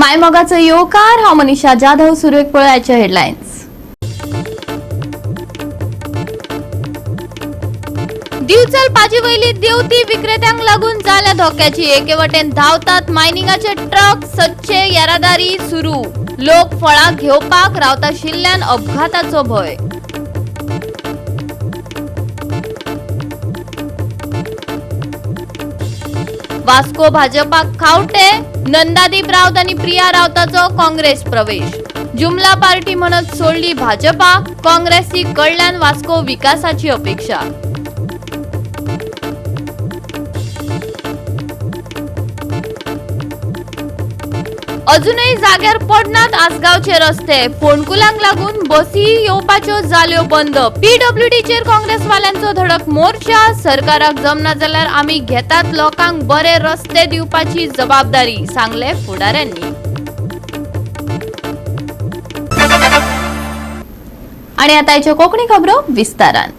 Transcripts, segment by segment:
मायमोगाचो येवकार. हांव मनीषा जाधव. सुरवेक पळयाचे हेडलायन्स. दिवचल पाजी वयली देवती विक्रेत्यांक लागून जाल्या धोक्याची. एके वटेन धांवतात मायनिंगाचे ट्रक, सदचे येरादारी सुरू. लोक फळां घेवपाक रावताशिल्ल्यान अपघाताचो भंय. वास्को भाजपाक खावटे, नंदादीप राऊत आणि प्रिया राऊताचो काँग्रेस प्रवेश. जुमला पार्टी म्हणत सोडली भाजपा, काँग्रेसी कडल्यान वास्को विकासाची अपेक्षा. अजूनही जाग्यार पडनात आसगांवचे रस्ते, फोंडकुलांक लागून बसी येवपाच्यो जाल्यो बंद. पीडब्ल्यूडीचेर काँग्रेसवाल्यांचो धडक मोर्चा. सरकाराक जमना जाल्यार आमी घेतात लोकांक बरे रस्ते दिवपाची जबाबदारी, सांगले फुडाऱ्यांनी. आणि आता आयच्यो कोंकणी खबरो विस्तारान.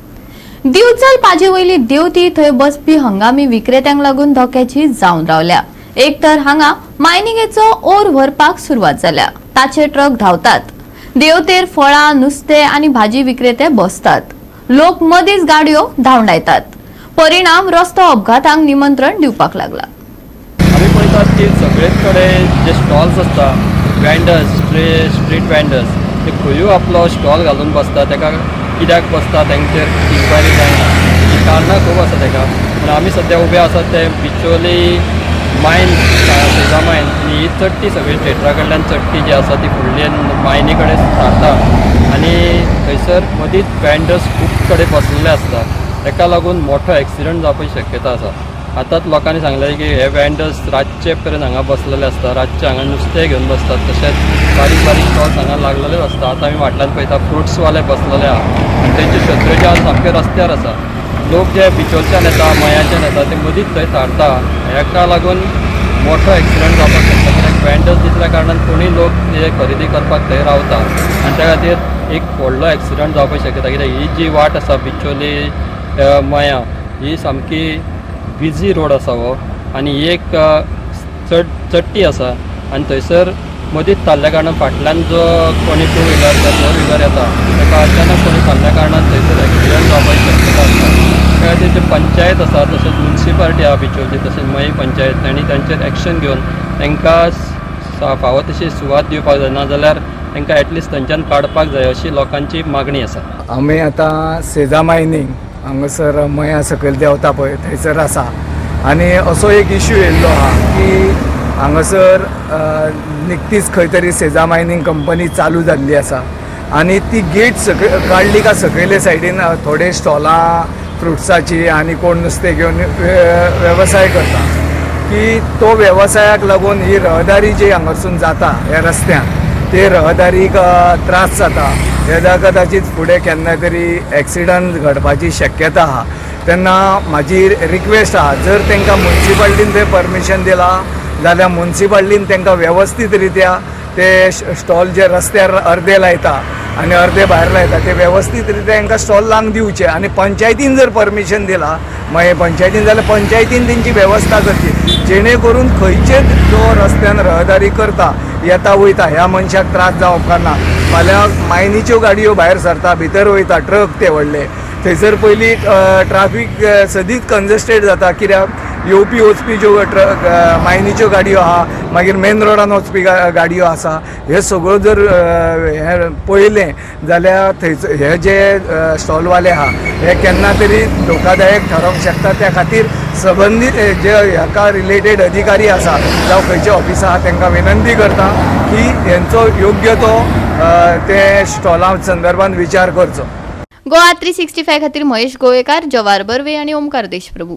दिवचल पाजे वयली देवती थंय बसपी हंगामी विक्रेत्यांक लागून धोक्याची जावन रावल्या. एक तर हांगा मायनिंगेचो ओर व्हरपाक सुरवात जाल्या, ताचे ट्रक धांवतात. देवतेर फळां, नुस्तें आनी भाजी विक्रेते बसतात. लोक मदींच गाडयो धांवडायतात. परिणाम रस्तो अपघातांक निमंत्रण दिवपाक लागला. आमी पळयतात की सगळेच कडेन जे स्टॉल्स आसता, वेंडर्स, स्ट्रीट वेंडर्स, ते खंयूय आपलो स्टॉल घालून बसता. ताका कित्याक बसता तेंचेर इन्क्वायरी जायना. ही कारणां खूब आसा ताका. पूण आमी सद्या उबे आसात ते बिचोली मायन, सेजा मायन आनी ही चडटी सगळी थिएटरा कडल्यान चडटी जी आसा ती फुडली मायनी कडेन थारता आनी थंयसर मदींच वेंडर्स खूब कडेन बसलेले आसता. ताका लागून मोठो एक्सिडंट जावपाची शक्यता आसा. आतांच लोकांनी सांगलें की हे वेंडर्स रातचे पर्यंत हांगा बसलेले आसता, रातचे हांगा नुस्तें घेवन बसतात, तशेंच बारीक बारीक स्टॉल्स हांगा लागलेले आसता. आतां आमी फाटल्यान पळयता, फ्रुट्सवाले बसलेले आहा आनी तेंचे शत्रो जे आसा सामके रस्त्यार आसा. लोक जे बिचोलच्यान येता, मयाच्यान येता, ते मदींच थंय थारता. हेका लागून मोठो एक्सिडंट जावपाक शकता, कित्याक वेंडर्स दिसल्या कारणान कोणूय लोक ते खरेदी करपाक थंय रावता आनी त्या खातीर एक व्हडलो एक्सिडंट जावपाक शक्यता, कित्याक ही जी वाट आसा बिचोली मया, ही सामकी बिजी रोड आसा हो आनी ही एक चड चडटी आसा आनी थंयसर मदींच थारल्या कारणान फाटल्यान जो कोणी टू व्हिलर किंवा फोर व्हिलर येता, ताका अचानक कोणी थारल्या कारणान थंयसर एक्सिडंट जावपाची शक्यता आसता. त्या खातीर जे पंचायत आसा, तशेंच मुन्सिपालिटी आहा बिचोलची, तशेंच मयें पंचायत, तांणी तांचेर एक्शन घेवन तांकां फावो तशी सुवात दिवपाक जाय, नाजाल्यार तांकां एटलिस्ट थंयच्यान काडपाक जाय, अशी लोकांची मागणी आसा. आमी आतां सेजा मायनींग हांगासर मया सकयल देंवता पळय थंयसर आसा आनी असो एक इश्यू येयल्लो आहा की हांगासर निकतीच खंय तरी सेजा मायनींग कंपनी चालू जाल्ली आसा आनी ती गेट सकयल काडली का सकयले सायडीन थोडे स्टॉलां फ्रुट्साची आनी कोण नुस्तें घेवन वेवसाय करता की तो वेवसायाक लागून ही रहदारी जी हांगासून जाता ह्या रस्त्यान, ते रहदारीक त्रास जाता. हेजा कदाचीत फुडें केन्ना तरी एक्सिडंट घडपाची शक्यता आहा. तेन्ना म्हाजी रिक्वेस्ट आहा, जर तांकां मुन्सिपाल्टीन थंय परमिशन दिलां जाल्यार मुन्सिपाल्टीन तांकां वेवस्थीत रित्या ते स्टॉल जे रस्त्यार अर्दे लायता आनी अर्दे भायर लायता, ते वेवस्थीत रित्या तांकां स्टॉल लावंक दिवचे आनी पंचायतीन जर परमिशन दिलां मागीर पंचायतीन जाल्यार पंचायतीन तेंची वेवस्था करची, जेणे करून खंयचेच जो रस्त्यान रहदारी करता, येता वयता, ह्या मनशाक त्रास जावंक उपकारना. फाल्यां मायनीच्यो गाडयो भायर सरता, भितर वयता, ट्रक ते व्हडले, थंयसर पयलीं ट्राफीक सदींच कंजस्टेड जाता, कित्याक येवपी वचपी ज्यो ट्रक मायनीच्यो गाडयो आहा, मागीर मेन रोडान वचपी गाडयो आसा. हे सगळ्यो जर हें पळयलें जाल्यार थंयसर हे जे स्टॉलवाले आहा हे केन्ना तरी धोकादायक थारोवंक शकता. त्या खातीर संबंदीत जे हाका रिलेटेड अधिकारी आसा जावं खंयचे ऑफिसां आहा, तांकां विनंती करता की हेंचो योग्य तो ते स्टॉला संदर्भात विचार करचो. गोवा 365 खातीर महेश गोवेकार, जवार बर्वे आणि ओमकार देशप्रभू.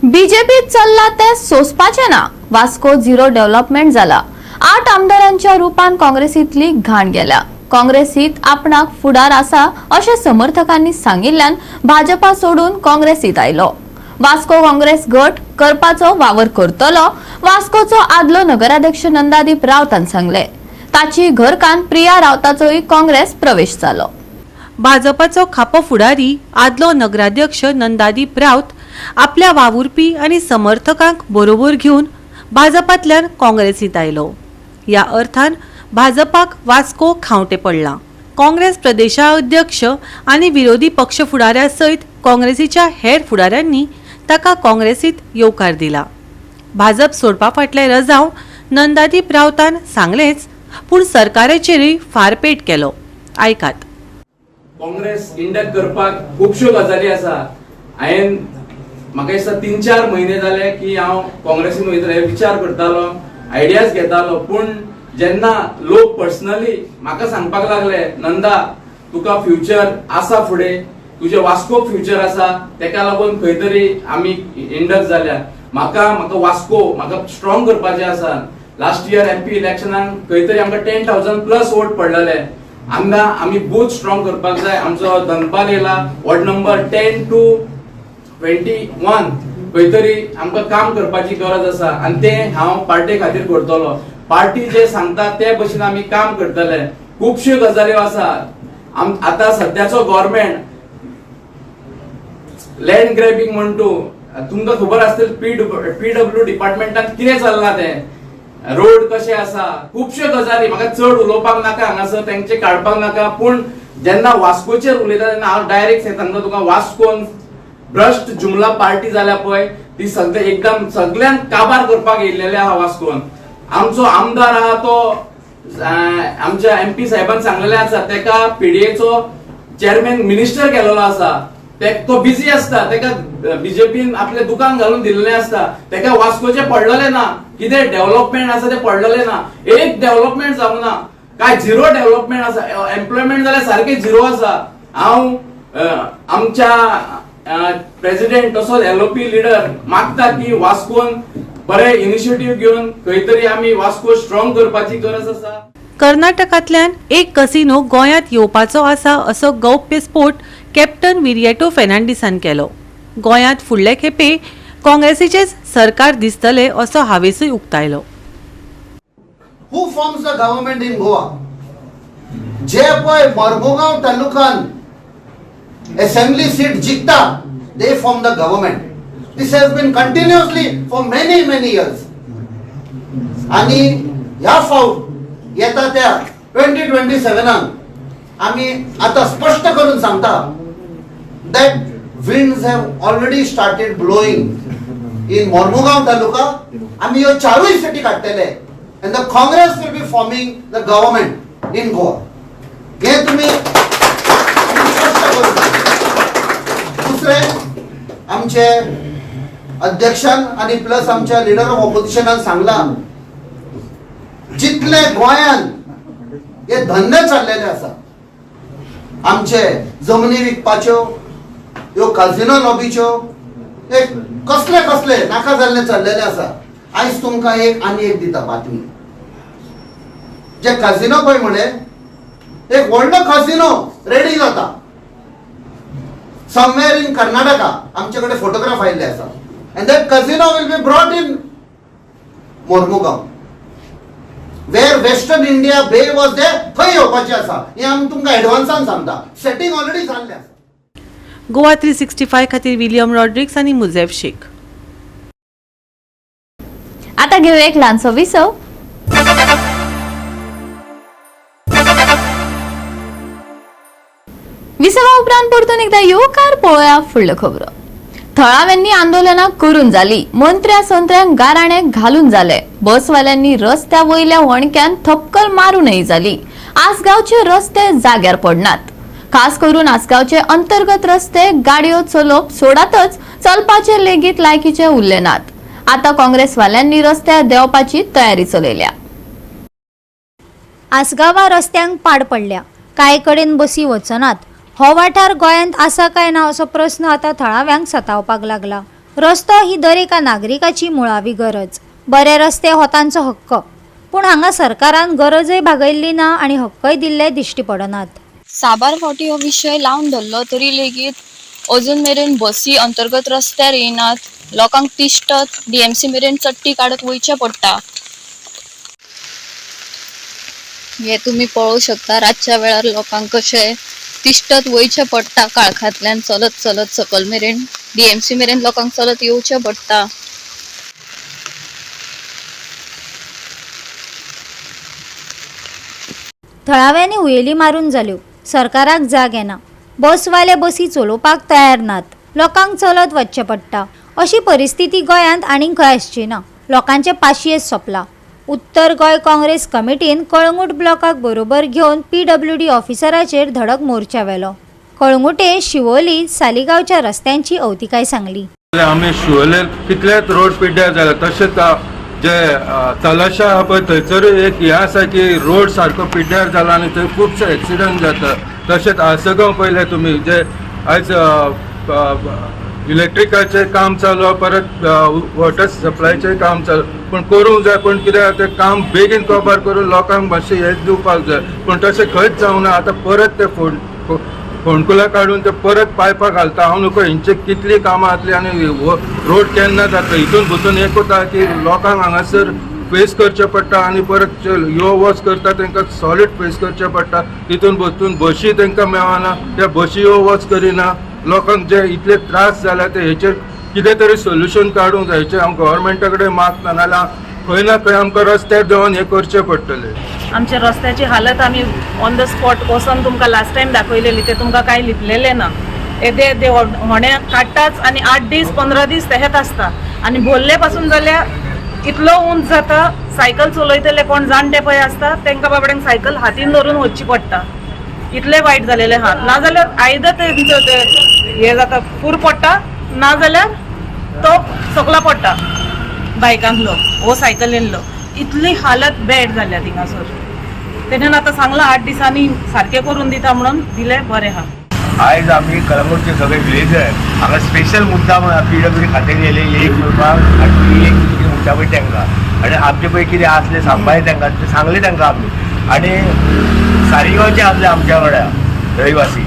बीजेपी चल्ला ते सोसपाचे ना. वास्को झिरो डेव्हलपमेंट जाला. 8 आमदारांच्या रुपान काँग्रेसीतली घाण गेल्या. काँग्रेसीत आपणाक फुडार आसा अशें समर्थकांनी सांगिल्ल्यान भाजपा सोडून काँग्रेसीत आयलो. वास्को काँग्रेस गट करपाचो वावर करतलो, वास्कोचो आदलो नगराध्यक्ष नंदादीप रावतान सांगले. ताची घरकान्न प्रिया रावताचोय काँग्रेस प्रवेश जालो. भाजपाचो खापो फुडारी, आदलो नगराध्यक्ष नंदादीप राऊत आपल्या वावुरपी आनी समर्थकांक बरोबर घेवन भाजपांतल्यान काँग्रेसींत आयलो. ह्या अर्थान भाजपाक वास्को खांवटें पडलां. काँग्रेस प्रदेशाध्यक्ष आनी विरोधी पक्ष फुडाऱ्या सयत काँग्रेसीच्या हेर फुडाऱ्यांनी ताका काँग्रेसीत येवकार दिला. भाजप सोडपा फाटलें रजांव नंदादीप रावतान सांगलेंच, पूण सरकाराचेरूय फारपेट केलो. आयकात. काँग्रेस इंडक्ट करपाक खुबश्यो गजाली आसा. हांवें म्हाका दिसता 3-4 म्हयने जाले की हांव काँग्रेसीन वयतलो हे विचार करतालो, आयडियाज घेतालो. पूण जेन्ना लोक पर्सनली म्हाका सांगपाक लागले, नंदा तुका फ्युचर आसा, फुडें तुजें वास्को फ्युचर आसा, तेका लागून खंय तरी आमी इंडक्ट जाल्या. म्हाका म्हाका वास्को म्हाका स्ट्रॉंग करपाचें आसा. लास्ट इयर एमपी इलेक्शनाक खंय तरी आमकां 10,000 प्लस वोट पडलेले. आमकां आमी बूथ स्ट्रॉंग करपाक जाय. आमचो धनपाल येयला वॉर्ड नंबर 10 to 21 खंय तरी आमकां काम करपाची गरज आसा आनी तें हांव पार्टे खातीर करतलो. पार्टी जे सांगता ते भशेन आमी काम करतले. खुबश्यो गजाल्यो आसा. आतां सद्याचो गव्हर्मेंट लँड ग्रॅबिंग म्हण तूं तुमकां खबर आसतली पीडब्ल्यू डिपार्टमेंटान कितें चल्लां तें, रोड कशे आसा, खुबश्यो गजाली. म्हाका चड उलोवपाक नाका हांगासर, तेंचे काडपाक नाका. पूण जेन्ना वास्कोचेर उलयता तेन्ना हांव डायरेक्ट सांगता तुका, वास्कोन भ्रश्ट जुमला पार्टी जाल्या पळय ती सगळे एकदम सगळ्यांक काबार करपाक येयल्लेले आहा वास्कोन. आमचो आमदार आहा तो आमच्या एमपी साहेबान सांगलेले आसा, तेका पीडीएचो चेअरमॅन मिनिस्टर केलेलो आसा. तो बिजी आसता, तेका बीजेपीन आपलें दुकान घालून दिल्लें आसता. तेका वास्कोचें पडलेलें ना, कितें डेव्हलपमेंट आसा तें पडलेलें ना, एक डेव्हलपमेंट जावंक ना, काय झिरो डेव्हलपमेंट आसा. एम्प्लॉयमेंट जाल्यार सारकें झिरो आसा. हांव आमच्या प्रेसिडेंट तसोच एलओपी लिडर मागता की वास्कोन बरे इनिशिएटीव घेवन खंय तरी आमी वास्को स्ट्रॉंग करपाची गरज आसा. कर्नाटकांतल्यान एक कसिनो गोंयांत येवपाचो आसा असो गौप्य स्फोट कॅप्टन विरियाटो फेर्नांडीसान केलो. गोंयांत फुडले खेपे काँग्रेसीचेच सरकार दिसतले असो हावेसूय उक्तायलो. Who forms the government in Goa? जे पळय मर्मुगांव तालुकान असेंब्ली सीट जिखता, they form the government. This has been continuously for many many years. आनी ह्या फावट येता त्या 2027 आमी आतां स्पश्ट करून सांगता that winds have already started blowing in Mormugao taluka. आमी ह्यो चारूय सिटी काडटले and the Congress will be forming the government in Goa. हे तुमी स्पश्ट करून सांगता. दुसरें, आमचे अध्यक्षान आनी प्लस आमच्या लिडर ऑफ ऑपोजिशनान सांगलां, जितले गोंयान हे धंदे चाललेले आसा, आमचे जमनी विकपाच्यो, ह्यो काजिनो लॉबीच्यो, एक कसले कसले नाका जाल्ले चल्लेले आसा. आयज तुमकां एक आनी एक दिता बातमी. जे काजिनो पळय म्हळे, एक व्हडलो काजिनो रेडी जाता समवेर इन कर्नाटका. आमचे कडेन फोटोग्राफ आयिल्ले आसा. And that casino will be brought in Mormugao, where Western India Bay was there. थंय येवपाचें आसा. हें आमी तुमकां एडवान्सान सांगता, सेटींग ऑलरेडी जाल्लें आसा. गोवा 365 खातीर विलियम रॉड्रिक्स आनी मुझेफ शेख. आता घेऊया एक ल्हानसो विसव. विसवा उपरांत परतून एकदा येवकार. पळोवया फुडल्यो खबरो. थळाव्यांनी आंदोलनां करून जाली, मंत्र्या संत्र्यांक गाराणे घालून जाले, बसवाल्यांनी रस्त्या वयल्या वणक्यान थपकल मारूनय जाली. आसगांवचे रस्ते जाग्यार पडनात. खास करून आसगांवचे अंतर्गत रस्ते गाडयो चलोवप सोडातच, चलपाचे लेगीत लायकीचे उरले नात. आता काँग्रेसवाल्यांनी रस्त्यार देंवपाची तयारी चलयल्या. आसगांवा रस्त्यांक पाड पडल्या, कांय कडेन बसी वचनात. हो वाठार गोंयांत आसा काय ना असो प्रस्न आतां थळाव्यांक सतावपाक लागला. रस्तो ही दर एका नागरिकाची मुळावी गरज. बरे रस्ते हो तांचो हक्क, पूण हांगा सरकारान गरजय भागयल्ली ना आनी हक्कय दिल्ले दिश्टी पडनात. साबार फावटी हो विशय लावन धरलो तरी लेगीत अजून मेरेन बसी अंतर्गत रस्त्यार येयनात. लोकांक तिश्टत डीएमसी मेरेन चडटी काडत वयचें पडटा. हे तुमी पळोवंक शकता, रातच्या वेळार लोकांक कशें तिश्टत वयचें पडटा. काळखांतल्यान चलत चलत सकल मेरेन डीएमसी मेरेन लोकांक चलत येवचें पडटा. थळाव्यांनी हुयेली मारून जाल्यो. सरकाराक जाग येना. बसवाले बसी चलोवपाक तयार नात. लोकांक चलत वचचें पडटा. अशी परिस्थिती गोंयांत आनीक खंय आसची ना. लोकांचें पाशियेस सोंपलां. उत्तर गोंय काँग्रेस कमिटीन कळंगूट ब्लॉकाक बरोबर घेवन पीडब्ल्यूडी ऑफिसराचेर धडक मोर्चा व्हेलो. कळंगुटे, शिवोली, सालिगांवच्या रस्त्यांची अवतिकाय सांगली. आमी शिवोले कितलेच रोड पिड्ड्यार जाले, तशेंच जे तलाशा आहा पळय थंयसरूय एक हें आसा की रोड सारको पिड्ड्यार जाला आनी थंय खुबशे एक्सिडंट जाता. तशेंच आसगांव पळयलें तुमी, जे आयज इलेक्ट्रिकाचें काम चालू आहा, परत वॉटर सप्लायचें काम चालू, पूण करूंक जाय, पूण कितें तें काम बेगीन कबर करून लोकांक मातशें हें दिवपाक जाय, पूण तशें खंयच जावना. आतां परत ते फोंडकुलां काडून ते परत पायपां घालता. हांव न्हू हेंचे कितलीं कामां जातलीं आनी रोड केन्ना जातलो. हितून भितून एक वता की लोकांक हांगासर फेस करचें पडटा आनी परत यो वच करता तांकां सॉलीड फेस करचें पडटा. तितून बसून बशी तांकां मेळना, त्या बशी यो वच करिना. लोकांक जे इतले त्रास जाल्या ते हेचेर कितें तरी सोल्युशन काडूंक जाय. हेचेर हांव गव्हर्मेंटा कडेन मागता, नाजाल्यार खंय ना खंय आमकां रस्त्यार देंवन हें करचें पडटलें. आमच्या रस्त्याची हालत आमी ऑन the spot वचोन तुमकां लास्ट टायम दाखयलेली, ते तुमकां कांय लिपलेलें ना. येदे येदे होणे काडटाच आनी 8 दीस 15 दीस तेहेच आसता आनी भरले पासून जाल्यार इतलो उंच जाता. सायकल चलयतले कोण जाणटे पळय आसता तांकां बाबड्यांक सायकल हातीन धरून वचची पडटा, इतले वायट जालेले आहा. नाजाल्यार आयदर तेंचो ते हे जाता, फूर पडटा, नाजाल्यार तो सकला पडटा बायकांतलो वो सायकलींतलो. इतली हालत बॅड जाल्या थिंगासर. तेणेन आतां सांगलां 8 दिसांनी सारकें करून दिता म्हणून, दिलें बरें आहा. आयज आमी कलंगूटचे सगळे विलेजर हांगा स्पेशल मुद्दाम पीडब्ल्यूडी खात्यान येयले एक मेळपाक आनी एक कितें म्हणटा पळय तांकां, आनी आमचे पळय कितें आसलें सांगपाचें तांकां तें सांगलें तांकां आमी. आनी सारीगांवचे आसले आमच्या वांगडा रहिवासी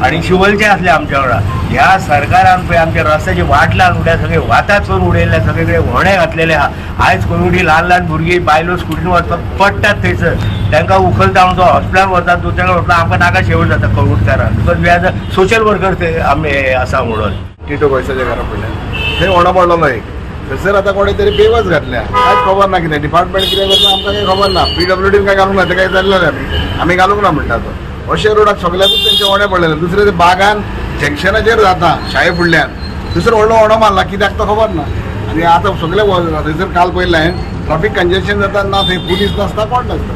आनी शिवोलचे आसले आमच्या वांगडा. ह्या सरकारान पळय आमच्या रस्त्याची वाट लावन उडयल्या, सगळे वाताच करून उडयल्ले, सगळे कडेन व्हणे घातलेले आहा. आयज कोविडी ल्हान ल्हान भुरगीं बायलो स्कुटीन वचपाक पडटात थंयसर, तांकां उखलता म्हणून हॉस्पिटलान व्हरतात, दुसऱ्यांक व्हरता, आमकां नाका शेवट जाता कळंगूटकारांक, because we are the social worker ते आमी आसा म्हणून. टिटो गोयसाच्या घरा फुडल्यान थंय होणो पडलेलो एक, थंयसर आतां कोणें तरी बेवज घातल्या, कांयच खबर ना कितें डिपार्टमेंट कितें करता आमकां कांय खबर ना. पीडब्ल्यूडीन काय घालूंक ना, ते काय जाल्लें आमी आमी घालूंक ना म्हणटा तो. अशे रोडाक सगल्याकूच तेंचे होणे पडलेले. दुसरे ते बागान जंक्शनाचेर जाता शाळे फुडल्यान दुसरो व्हडलो होणो मारला, कित्याक तो खबर ना. आनी आतां सगळे थंयसर काल पयलें हांवें ट्राफीक कंजेशन जाता ना, थंय पुलीस नासता, कोण नासता,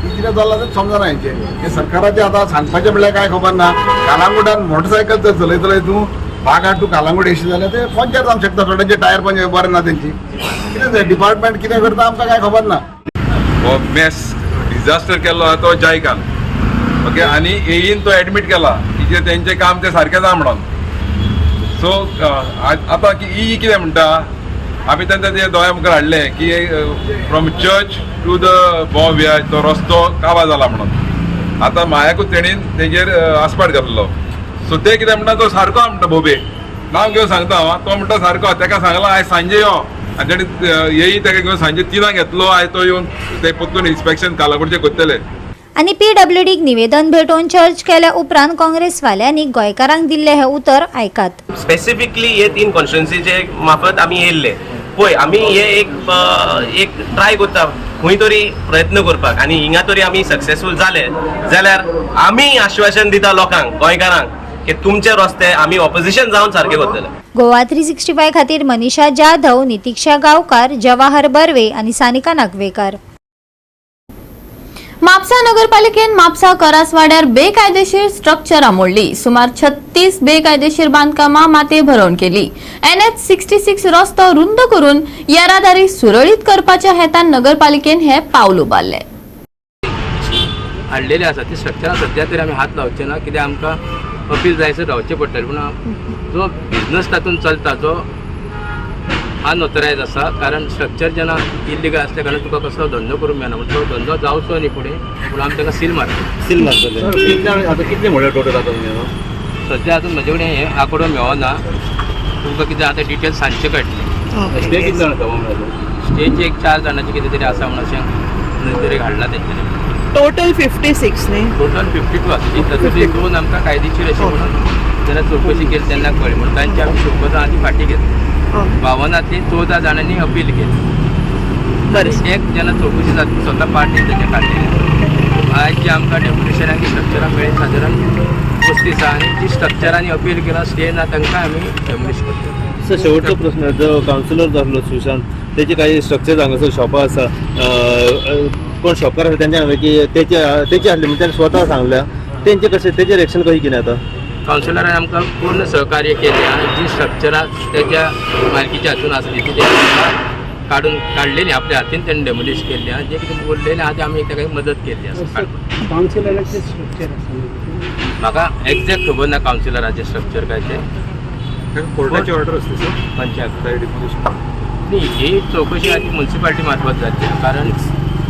कितें जालां तें समजना हेंचें. हें सरकाराचें आतां सांगपाचें म्हणल्यार कांय खबर ना. कालांगुटान मोटरसायकल जर चलयतले तूं बागा टू कालांगूट येशी जाल्यार ते पंचर जावंक शकता, थोड्यांचे टायर पंचर बरें ना तेंची. कितें तें डिपार्टमेंट कितें करता आमकां कांय खबर ना. हो मेस डिझास्टर केल्लो आहा तो जायकान, ओके, आनी एईन तो एडमीट केला की जे तेंचें काम तें सारकें जा म्हणून. सो आतां की ई कितें म्हणटा, आमी तेंच्या ते दोळ्या मुखार हाडलें की from church to the Bom Viage तो रस्तो काबा जाला म्हणून. आतां मायाकूच तेणीन तेजेर आसपाट घातलो. सो ते कितें म्हणटा, तो सारको आहा म्हणटा, भोबे नांव घेवन सांगता हांव, तो म्हणटा सारको आहा. तेका सांगलां आयज सांजे यो, आनी तेणी येई तेका घेवन सांजे 3 घेतलो. आयज तो येवन ते परतून इन्स्पेक्शन कालांगुटचें करतले. आनी पीडब्ल्यूडीक निवेदन भेटोवन चर्च केल्या उपरांत काँग्रेसवाल्यांनी गोंयकारांक दिल्लें हें उतर आयकात. स्पेसिफिकली हे 3 कॉन्स्टिट्युन्सीचे मार्फत आमी येयल्ले. पळय आमी हे एक ट्राय करता खंय तरी प्रयत्न करपाक, आनी हिंगा तरी आमी सक्सेसफूल जाले जाल्यार आमी आश्वासन दिता लोकांक, गोंयकारांक की तुमचे रस्ते आमी ऑपोजिशन जावन सारके करतले. गोवा 365 खातीर मनीषा जाधव, नितीक्षा गांवकार, जवाहर बर्वे आनी सानिका नागवेकार. म्हापसा नगरपालिकेन म्हापसा करासवाड्यार बेकायदेशीर स्ट्रक्चरां मोडली. सुमार 36 बेकायदेशीर बांदकामां मातये भरवण केली. NH 66 रस्तो रुंद करून येरादारी सुरळीत करपाच्या हेतान नगरपालिकेन हे पावल उबारले. हाडलेले आसा ती स्ट्रक्चरां सद्या तरी आमी हात लावचे ना, कित्याक आमकां अपील जायसर रावचें पडटलें. पूण जो बिजनस तातूंत चलता जो अनऑथरायज आसा, कारण स्ट्रक्चर जेन्ना इल्लिगल आसल्या कारणान तुका कसलो धंदो करूंक मेळना, म्हणून तो धंदो जावचो न्ही फुडें म्हणून आमी ताका सील मारतले. सील मारतले. आतां कितले म्हणल्यार टोटल आतां सद्या आजून म्हजे कडेन हे आंकडो मेळना, तुमकां कितें आतां डिटेल्स सांजचे कळटले. स्टे कितले जाण आसा? स्टेज एक 4 जाणांचे कितें तरी आसा म्हणून अशें तरी घाडला तेंच्यांनी. टोटल 56 न्ही? टोटल 52 आसा, तातूंतली 2 आमकां कायदेशीर अशें म्हणून जेन्ना चवकशी केली तेन्ना कळ्ळें, म्हणून तांची आमी 14 जाणांची फाटी घेतली. 52 14 जाणांनी अपील केली. बरें. एक जेन्ना चवकशी जाता स्वता पार्टी तेच्या काडलेली. आयज जी आमकां डेमोलिशनाची स्ट्रक्चरां मेळ्ळी सादारण 35 आहा आनी जी स्ट्रक्चरांनी अपील केला स्टे ना तांकां आमी डेमोलिश करतले. सर, शेवटचो प्रश्न, जो कावन्सिलर जाल्लो सुशांत तेचे काही स्ट्रक्चर हांगासर शॉपां आसा, कोण शॉपकार आसा तेंच्या हांवें की तेचे आसले म्हणजे ताणें स्वता सांगल्या तेंचे कशें तेचेर एक्शन कशी कितें आतां? कावन्सिलरान आमकां पूर्ण सहकार्य केलें आनी जी स्ट्रक्चरां तेच्या मालकीच्या हातून आसली ती तेणी काडलेली आपल्या हातीन तेणी डेमोलिश केल्ली आनी जें कितें उरलेलें आहा तें आमी ताका मदत केल्ली आसा काडपाक. कावन्सिलराचें स्ट्रक्चर आसा म्हाका एक्झॅक्ट खबर ना कावन्सिलराचें स्ट्रक्चर काय तें. कोर्टाची ऑर्डर आसली सर पंचायत डेमोलिशन न्ही, ही चवकशी आदी मुन्सिपालिटी मार्फत जातली, कारण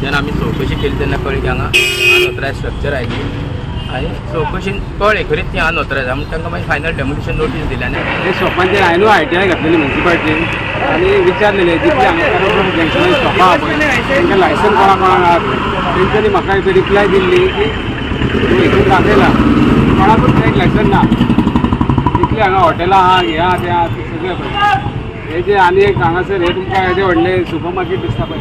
जेन्ना आमी चवकशी केली तेन्ना कळ्ळें की हांगा अनऑथरायज स्ट्रक्चर आयली आनी चवकशीन कळ्ळें खरीच ती अनऑथरायज आहा, म्हणून तांकां मागीर फायनल डेमोलिशन नोटीस दिली. आनी हे शॉपांचेर हांवें आयटीआय घातलेली म्युन्सिपालिटीन आनी विचारलेले जितले हांगा जंक्शनार शॉपां आहा पळय तांकां लायसन कोणा कोणाक आहा पळय, तेंच्यांनी म्हाका एक रिप्लाय दिल्ली की तूं हितून दाखयला कोणाकूच एक लायसन ना, जितले हांगा हॉटेलां आहा हें आहा तें आहा तें सगळें पळय. हे जे आनी एक हांगासर हे तुमकां येदे व्हडलें सुपर मार्केट दिसता पळय,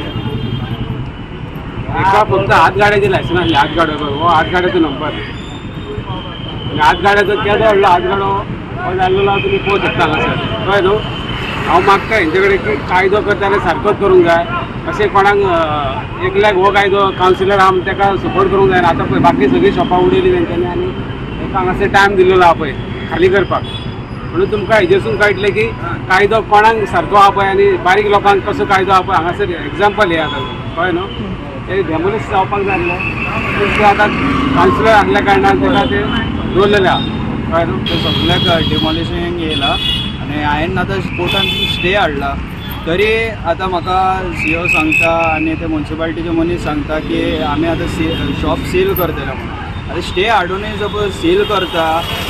एका फक्त हातगाड्याचें लायसन आसलें, हातगाडो पळय हो हातगाड्याचो नंबर आनी हातगाड्याचो केदो व्हडलो हातगाडो हो जाल्लो आहा तुमी पळोवंक शकता हांगासर, कळ्ळें न्हू. हांव मागता हेंचे कडेन की कायदो करता जाल्यार सारकोच करूंक जाय, अशें कोणाक एकल्याक हो कायदो कावन्सिलर आहा म्हूण ताका सपोर्ट करूंक जायना. आतां पळय बाकी सगळीं शॉपां उडयलीं तेंच्यांनी आनी तांकां हांगासर टायम दिल्लो आहा पळय खाली करपाक, म्हणून तुमकां हेजेसून कळटलें की कायदो कोणाक सारको आहा पळय आनी बारीक लोकांक कसो कायदो आहा पळय हांगासर एग्जाम्पल हे आतां, कळ्ळें न्हू. ते डेमोलिश जावपाक जाय आसलें पूण ते आतां कावन्सिलर आसल्या कारणान ताका ते दवरलेलें आहा, कळ्ळें न्हू. ते सगळ्याक डिमॉलिशन येयला आनी हांवें आतां कोर्टान स्टे हाडला, तरी आतां म्हाका सीओ सांगता आनी ते मुन्सिपालिटीचे मनीस सांगता की आमी आतां शॉप सील करतले म्हणून. आतां स्टे हाडुनूय सपोज सील करता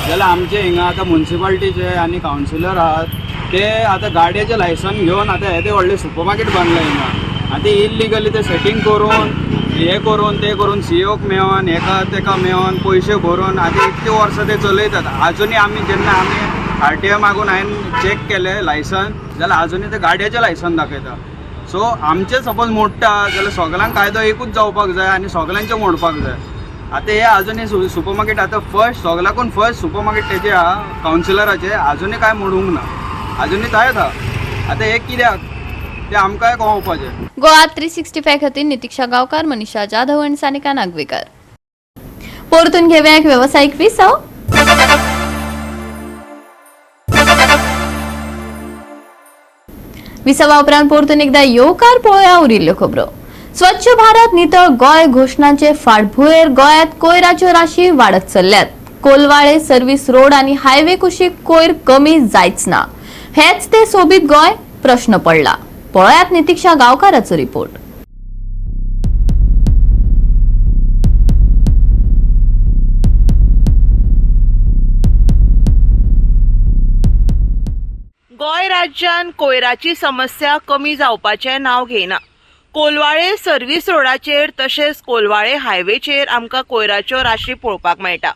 जाल्यार आमचे हिंगा आतां मुन्सिपालिटीचे आनी कावन्सिलर आहात ते आतां गाडयेचें लायसन घेवन आतां येदें व्हडलें सुपर मार्केट बांदलां हिंगा, आतां इल्लिगली ते सेटींग करून हें करून तें करून सीओक मेळोन हेका तेका मेळोन पयशे भरून आतां इतलीं वर्सां ते चलयतात. आजुनूय आमी जेन्ना आमी आरटीआय मागून हांवें चॅक केलें लायसन जाल्यार आजुनूय ते गाडयेचें लायसन दाखयता. सो आमचें सपोज मोडटा जाल्यार सगळ्यांक कायदो एकूच जावपाक जाय आनी सगळ्यांचें मोडपाक जाय. आतां हे आजुनूय सुपर मार्केट आतां फर्स्ट सगळ्याकून फर्स्ट सुपर मार्केट तेजें आहा कावन्सिलराचें, आजुनूय कांय मोडूंक ना, आजुनूय थंयच आहा. आतां हें कित्याक तें आमकांय कळोवपाचें. गोवा 365 खातीर नितीक्षा गांवकार, मनीषा जाधव आनी सानिका नागवेकर. परतून घेवया एक वेवसायीक विसव. विसवा उपरांत परतून एकदा येवकार पळोवया उरिल्ल्यो खबरो. स्वच्छ भारत नितळ गोंय घोशणाचे फाटभुंयेर गोंयांत कोयराच्यो राशी वाडत चल्ल्यात. कोलवाळे सर्व्हिस रोड आनी हायवे कुशीक कोयर कमी जायच ना, हेच ते सोबीत गोंय प्रश्न पडला. पळयात नितीक्षा गांवकाराचो रिपोर्ट. गोंय राज्यान कोयराची समस्या कमी जावपाचें नांव घेयना. कोलवाळे सर्व्हिस रोडाचेर तशेंच कोलवाळे हायवेचेर आमकां कोयराच्यो राशी पळोवपाक मेळटा.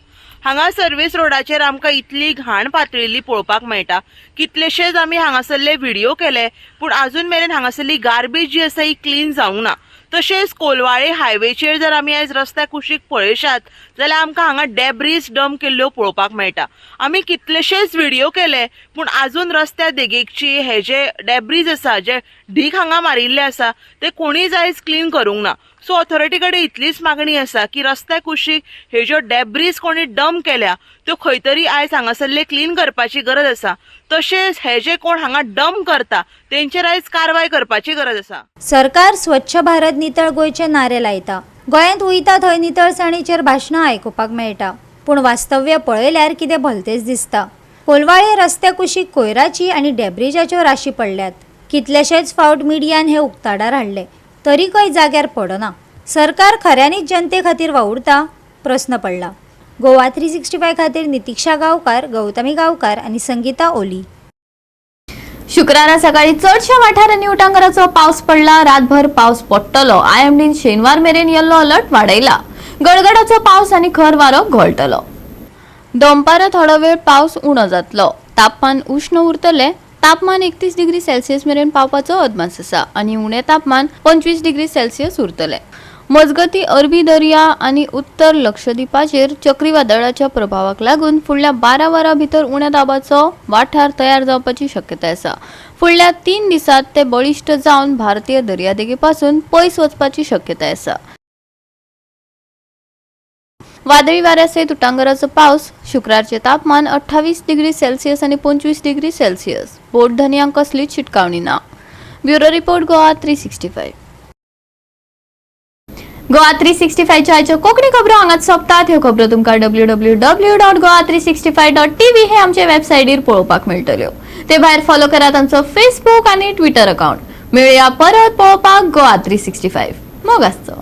हांगा सर्व्हिस रोडाचेर आमकां इतली घाण पातळिल्ली पळोवपाक मेळटा. कितलेशेच आमी हांगासरले व्हिडिओ केले पूण आजून मेरेन हांगासरली गार्बेज जी आसा ही क्लीन जावंक ना. तशेंच कोलवाळे हायवेचेर जर आमी आयज रस्त्या कुशीक पळयशात जाल्यार आमकां हांगा डेब्रीज डंप केल्ल्यो पळोवपाक मेळटा. आमी कितलेशेच व्हिडिओ केले पूण आजून रस्त्या देगेकची हे जे डेब्रीज आसा, जे ढीक हांगा मारिल्ले आसा ते कोणीच आयज क्लीन करूंक ना. सो ऑथॉरिटी कडेन इतलीच मागणी आसा की रस्त्या कुशीक हे ज्यो डेब्रीज कोणी डंप केल्या त्यो खंय तरी आयज हांगासरले क्लीन करपाची गरज आसा. तशेंच हे जे कोण हांगा डंप करता तेंचेर आयज कारवाय करपाची गरज आसा. सरकार स्वच्छ भारत नितळ गोंयचे नारे लायता, गोंयांत वयता थंय नितळसाणीचेर भाशणां आयकुपाक मेळटा, पूण वास्तव्य पळयल्यार कितें भलतेच दिसता. कोलवाळे रस्त्या कुशीक कोयराची आनी डेब्रिजाच्यो राशी पडल्यात. कितलेशेच फावट मिडियान हे उक्ताडार हाडले तरीकय जाग्यार पडना. सरकार खऱ्यांनीच जनते खातीर वावुरता प्रस्न पडला. गोवा 365 खातीर नितीक्षा गांवकार, गौतमी गांवकार आनी संगीता ओली. शुक्रारा सकाळी चडशा वाठारांनी उटांगाराचो पावस पडला. रातभर पावस पडटलो. आयएमडीन शेनवार मेरेन येल्लो अलर्ट वाडयला. गडगडाचो पावस आनी खर वारो घोळटलो. दनपारां थोडो वेळ पावस उणो जातलो. तापमान उश्ण उरतले. तापमान 31 डिग्री सेल्सियस मेरेन पावपाचो अदमास आसा आनी उणें तापमान 25 डिग्री सेल्सियस उरतले. मजगतीं अरबी दर्या आनी उत्तर लक्षद्वीपाचेर चक्रीवादळाच्या प्रभावाक लागून फुडल्या 12 वरां भितर उण्या दाबाचो वाठार तयार जावपाची शक्यताय आसा. फुडल्या 3 दिसांत ते बळिश्ट जावन भारतीय दर्यादेगे पासून पयस वचपाची शक्यताय आसा. वादळी वाऱ्या सयत उटांगराचो पावस. शुक्रारचें तापमान 28 डिग्री सेल्सियस आनी 25 डिग्री सेल्सियस. बोट धनयांक कसलीच शिटकावणी ना. Bureau report, Goa 365. Goa 365च्या आयच्यो कोंकणी खबरो हांगाच सोंपतात. ह्यो खबरो तुमकां www.goa365.tv हे आमचे वेबसायटीर पळोवपाक मेळटल्यो. ते भायर फॉलो करात आमचो फेसबूक आनी ट्विटर अकाउंट. मेळया परत पळोवपाक गोवा 365. मोग आसचो.